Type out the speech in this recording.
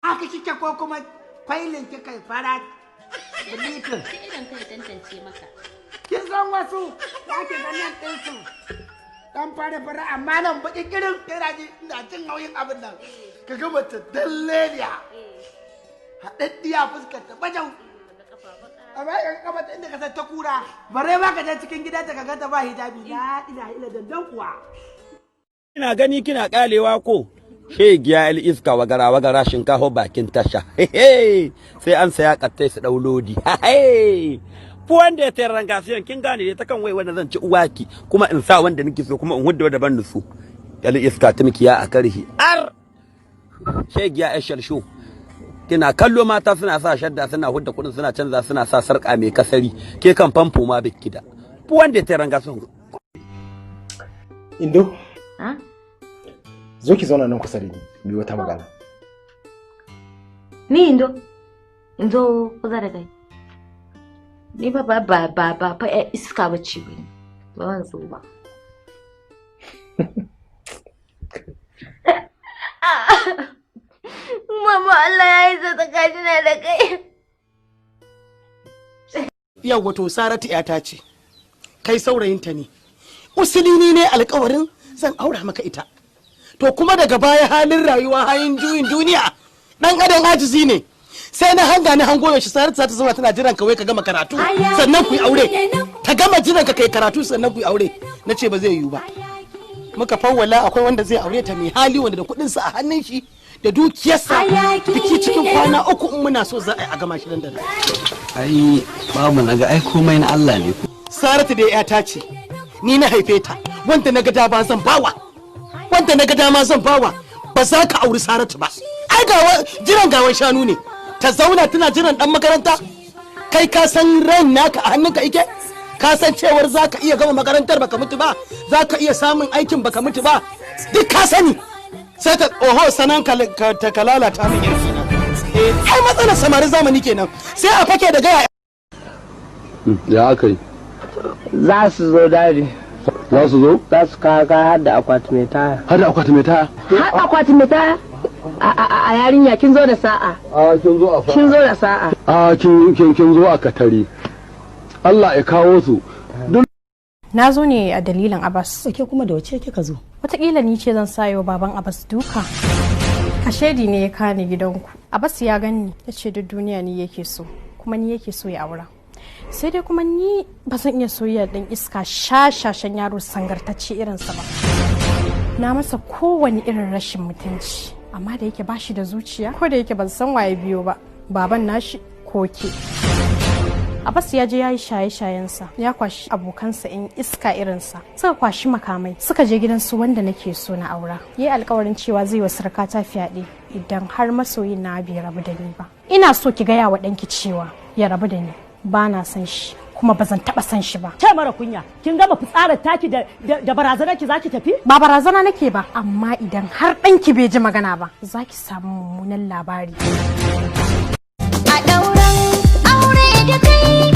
Haka kike ko kuma kwailin kika yi fara bilitin? Sai idan ka ya tantance maka. Kin san wasu za ki ga nan ɗinsu dan fara fara, amma nan baki kirin. Ina ji ina jin nauyin abin nan. Ka ga mace dalleliya, haɗaɗɗiya, fuskar ta bajau, amma ka ga ta inda ka san ta kura. Bare ma ka je cikin gidanta ka ga ta ba hijabi, la ilaha illa dandan kuwa. Ina gani kina kalewa ko shegiya il iska, wagara wagara, shinkafa bakin tasha, sai an saya kattai su dau lodi. Point d'interrogation. Kin gane dai ta kan wai wanda zan ci uwaki kuma in sa wanda nake so, kuma in hudda wanda ban so. Yal iska, tumkiya a karhi ar, shegiya ya sharsho. Kina kallo mata suna sa shadda, suna hudda kudin, suna canza, suna sa sarka mai kasari, ke kan famfo ma bikida. Point d'interrogation. Indo, Ha? zo ki zauna nan kusa da ni, mu yi wata magana. Ni Indo? In zo kusa da kai? Ni ba ba ba ba ba fa ƴar iska ba ce ba ni. Ba zan zo ba. Mama, Allah ya yi tsakanina da kai. Yau wato Saratu yata ce, kai saurayinta ne. Usulini ne alkawarin zan aura maka ita. To kuma daga baya halin rayuwa, halin juyin duniya, dan adam ajizi ne. Sai na hanga ni hango, yaushe Saratu za ta zauna tana jiran ka wai ka gama karatu sannan ku yi aure? Ta gama jiran ka kai karatu sannan ku yi aure. Na ce ba zai yiwu ba. Muka fawwala, akwai wanda zai aure ta, mai hali, wanda da kuɗin sa a hannun shi da dukiyarsa. Biki cikin kwana 3 in muna so za a yi a gama shi nan da nan. Ai babu, naga ai komai na Allah ne. Saratu da yata ce, ni na haife ta. Wanda na ga dama zan bawa, wanda na ga dama zan bawa. Ba za ka auri Saratu ba. Ai gawa jiran gawan shanu ne, ta zauna tana jiran dan makaranta. Kai ka san ran naka a hannunka ike? Ka san cewar za ka iya gama makarantar baka mutu ba, za ka iya samun aikin baka mutu ba, duk ka sani. Sai ta oho sanan ka ta ka lalata min yarki na. Eh, ai matsalar samarin zamani kenan, sai a fake da gaya. Ya aka yi? Za su zo, Daddy. Za su zo? Za su kawo kaya har da akwati mai taya. Har da akwati mai taya? Har akwati mai taya? A yarinya, kin zo da sa'a. A kin zo a sa'a. Kin zo da sa'a. A kin zo a katari. Allah ya kawo su duk. Na zo ne a dalilin Abbas. Ke kuma da wace kika zo? Wataƙila ni ce zan sayo baban Abbas duka. Kashedi ne ya kani gidanku. Abbas ya gani ya ce duk duniya ni yake so, kuma ni yake so ya aura. Sai dai kuma ni ba zan iya soyayya ɗan iska shashashan yaro sangartacce irinsa ba. Na masa kowane irin rashin mutunci, amma da yake bashi da zuciya, ko da yake ban san waye biyo ba, baban nashi ko ke. Abbas ya je ya yi shaye-shayensa, ya kwashi abokansa in iska irinsa, suka kwashi makamai, suka je gidansu wanda nake so na aura. Ya yi alkawarin cewa zai wa surukata fyaɗe idan har masoyin na bai rabu da ni ba. Ina so ki gaya wa ɗanki cewa ya rabu da ni, ba na son shi kuma ba zan taɓa son shi ba. Ce mara kunya, kin gama fitsarar taki da barazanar ki zaki tafi? Ba barazana nake ba, amma idan har ɗanki bai ji magana ba, za ki samu mummunan labari. A ɗauran aure da kai.